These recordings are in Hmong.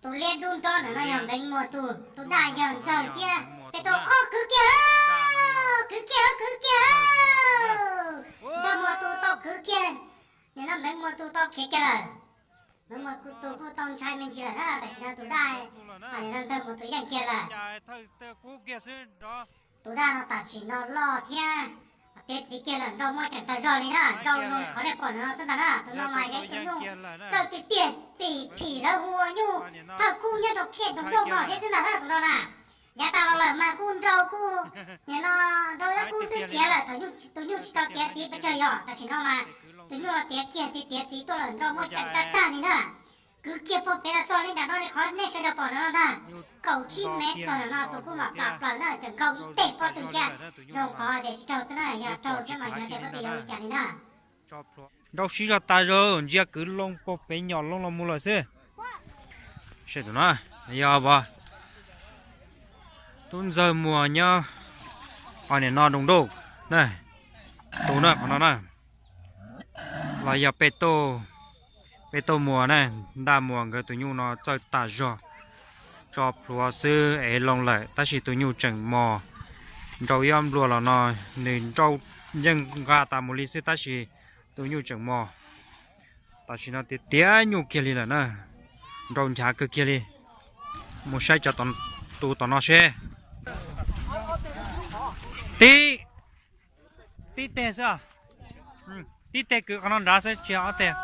Tus liab dub nrob ntawm no yog Npeev Muas tus, tus daj yog Ntxawg thiab. Peb tau ob kwv kiag lawm, kwv kiag lawm, kwv kiag lawm. Ntxawg Muas tus tau kwv kiag, nim no Npeev Muas tus tau khiav kiag lawm. Npeev Muas tus kuj tau ntshai me ntsis lawm na, tam sim no tus daj, nim no Ntxawg Muas tus yeej kiag lawm. Tus daj no tam sim no loj thiab, tiav txiv kiag lawm, nrau muaj ceem tag zog li na, nrau zoo li qhov nej pom no xwb ntag na. Tus no mas yog ib tug nyuj txawj tiag tiag, phim phim lawv hu ua nyuj thawj kub nyob rau khej rau nrooj no thiab xwb ntag na tus no na. Yav tas los lawm mas kuj nrau kuj, nim no nrau ib kub xwb khiav lawm, tus nyuj tsis tau tiav txiv pes tsawg yom, tam sim no mas tus nyuj no tiav kiag tiav txiv tuaj lawm, nrau muaj ceem tag tag li na. Kwv kiag puag pem los txog li nram no li qhov nej sawv daws pom no ntag. Kaum tsib mev txog ntawm no tus kuj mam plam plaws na, tseem nkaug ib teg pob tw thiab. Zoo qhov tias tsis raug xwb na, yog raug thiab mas yog tias pob tw yuav li cas li na. Nrau sib zog tas zog, ntsia kwv loo puag pem nyom loo los mus lawm xwb. Saib tus no, yog Tub Ntxawg Muas nyob, o, nim no Dooj Nrauj na, tus na qhov no na, los yog Pej Tauj Muas na, Ntaj Muas nkawd tus nyuj no txawj tas zog, tso plhuav xwb es loo lawm tab sis tus nyuj tseem mos, nrau ib ob nplua los no nws nrau yeej nqa tas mus li xwb tab sis tus nyuj tseem mos. Tam sim no tiav tiav nyuj kiag li lawm na, nrau nchav kawg kiag li. Mus saib cov tus tom no seb. Tib, tib teg xwb, tib teg kwv qhov no nrad xwb tsis ob teg.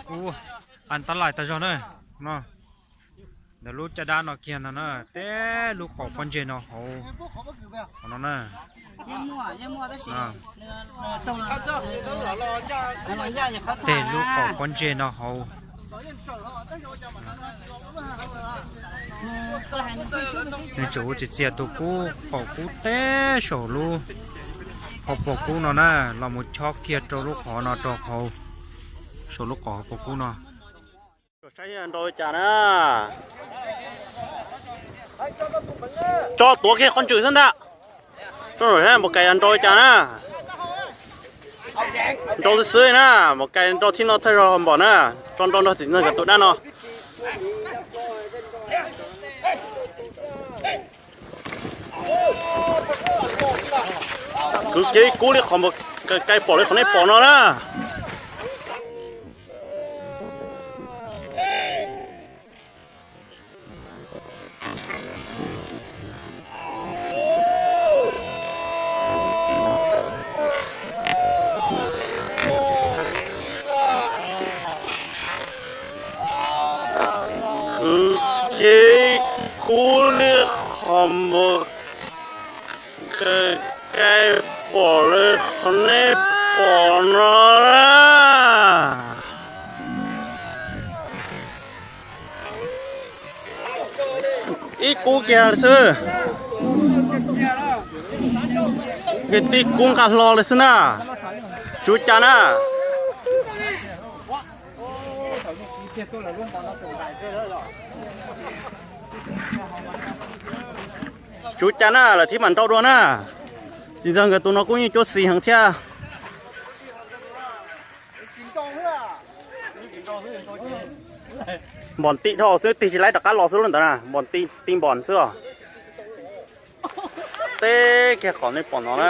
Kuv, a, tab laim tas zog na, no. Ntawm lub caj dab no kiag ntag na, teb lub qaum pob ntseg no hauv, qhov no na. Teg lub qaum pob ntseg no hauv. Nws tseem ua txias txias tus kub qaum kub teb saum lub hauv paus kub no na, los mus chob kiag rau lub qhov no rau hauv, saum lub qaum hauv paus kub no. Saib nrau li cas na. Tso tuav kiag qhov ntswg xwb ntag. Tso saib Npaum Kais nrau li cas na. Nrau xwb xwb na, Npaum Kais nrau thib no thawj zaug npaum na. Tso nrau nrog txiv ntxawg nkawd tus dab no. Kwv kiag ib kub li qhov Npaum Kais pom li qhov nej pom no na. Kwv kiag ib kub li qhov Npaum Kais pom li qhov nej pom no na. Ib kub kiag xwb. Kwv tij kub nqa hlo li xwb na. Tsuv cas na. Tsuv cas na, lawm thiab mam nrau dua na. Txiv ntxawg nkawd tus no kuj yeej cuab xis heev thiab. Npom ti dhau xwb, tig tsis laib rov qab los xwb lub ntawd na, npom ti npom xwb os. Teb kiag qhov nej pom no na.